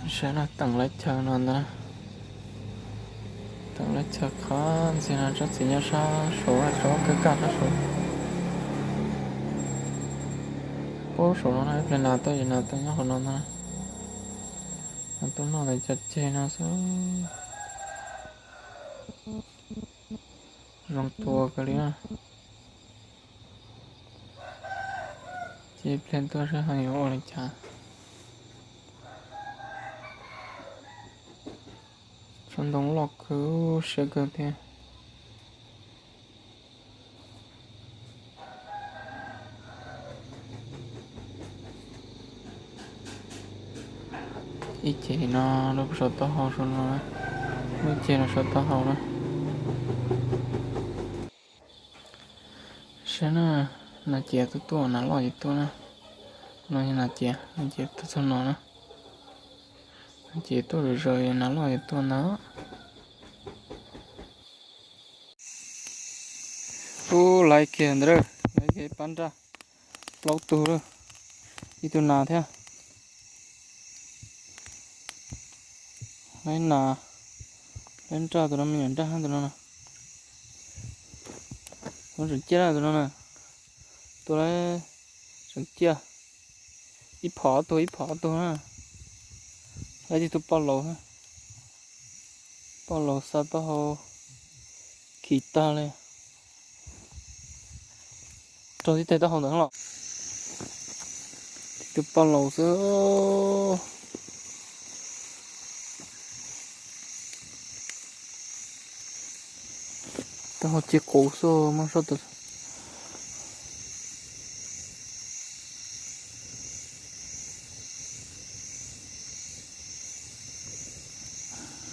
Saib no teem lawv chaw no ntag. Teem lawv chaw qhov ntxiag no tsob txiv nyob sab saud, tsob kawg kaj sab saud. Puag saum no ib pliag nas tuaj, nas tuaj nyob qhov no ntag. Nas tuaj noj ntawm cov ceg no xwb. Zoo tua kawg li na. Ces ib pliag tuaj saib ho yuav ua li cas. Tsob ntoo loj kawg, siab kawg thiab. Ib ceg no rau saum taub hau saum no, muaj ib ceg rau saum taub hau na. Saib na, nas ciav tuaj tuaj, nas loj ces tuaj na. No yog nas ciav, nas ciav tuaj txog no na. Nas ciav tuaj zom zaws, nas loj ces tuaj ntag. Ub, laiv kiag ntawd, laiv kiag ib pab nraj, plaub tug lawm, ib tug nas thiab. Laiv nas, laiv nraj tus no me nyuam nraj tus no na. Kuv tseem ciaj tus no na, tus laiv tseem ciaj, ib phom ob tug ib phom ob tug na. Laiv tib tug poj laus, poj laus xa taub hau khim tag li. Raug tib teg taub hau ntawd los. Tib tug poj laus xwb. Taub hau ci quv xwb, muab soj tus.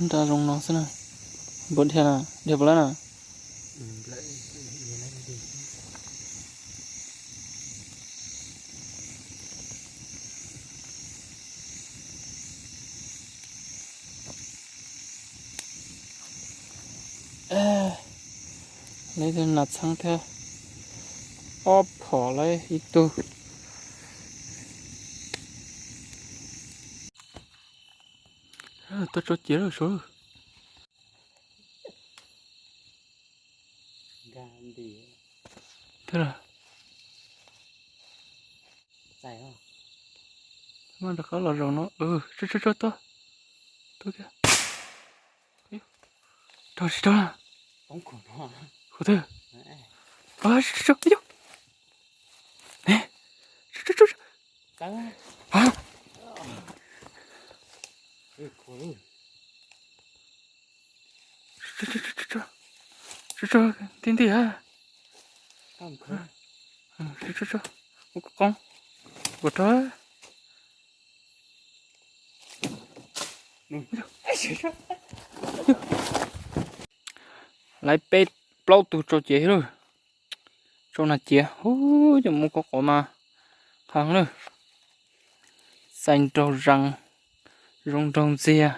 Nraj zoo no xwb na. Npua dhia na, dhia puas lawm na? Laiv tus nas txheeb thiab, ob phom laiv ib tug. Tuaj tso ciav lawm saud. Twb los, mas rov qab los zaum no. Tso tso tso, tuaj, tuaj kiag. Raug tsis raug na? Qhov twg? Tso tso tso, tso tso tso. Tso tso, nti nti a. Tso tso tso, ua qoob, ua rog. Laiv peb plaub tug tso ciav thiab lauj. Tso nas ciav, ub, cov mus kov quav mas qhov lawm. Xaij nraug zees, zoo nraug ntxiag.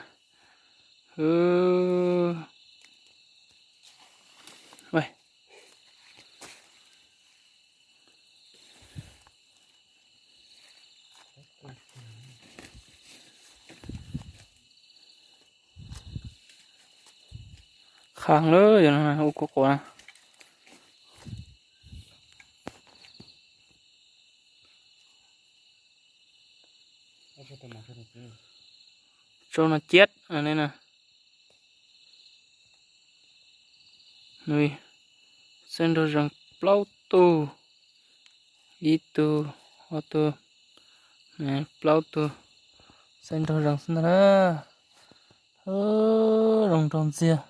Qhov lawm yog ua kov quav na. Tso nas ciav ne na. Nws xaij nraug zees plaub tug, ib tug, ob tug, plaub tug, xaij nraug zees xwb ntag na. Zoo nraug ntxiag.